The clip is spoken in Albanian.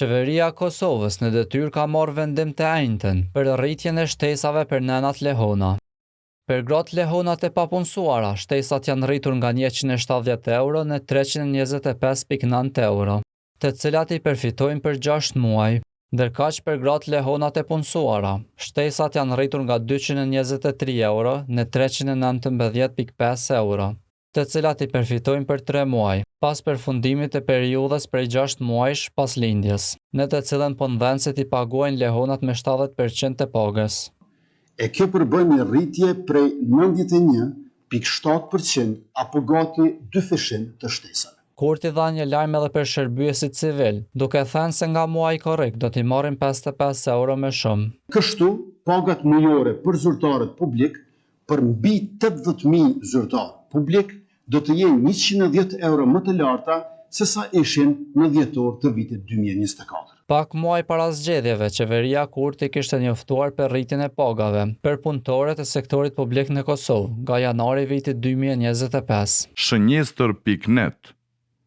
Qeveria e Kosovës në detyrë ka marrë vendim të enjten për rritjen e shtesave për nënat lehona. Për gratë lehona të papunësuara, shtesat janë rritur nga 170 euro në 325.9 euro, të cilat i përfitojnë për 6 muaj. Ndërkaq për gratë lehona të punësuara, shtesat janë rritur nga 223 euro në 319.5 euro, të cilat i përfitojnë për tre muaj, pas përfundimit të periudhës prej 6 muajsh pas lindjes, në të cilën punëdhënësit i paguajnë lehonat me 70% të pagës. E kjo përbën një rritje prej 91,7% apo gati dyfishim të shtesave. Kurti dha një lajm edhe për shërbyesit civil, duke thënë se nga muaji korrik do t'i marrin 55 euro më shumë. Kështu, pagat mujore për zyrtarët publik për mbi 80.000 zyrtarë publik do të jenë 110 euro më të larta se sa ishin në dhjetor të vitit 2024. Pak muaj para zgjedhjeve, qeveria Kurti kishte njoftuar për rritjen e pagave për punëtorët e sektorit publik në Kosovë nga janari i vitit 2025. Shënjestër pikë net.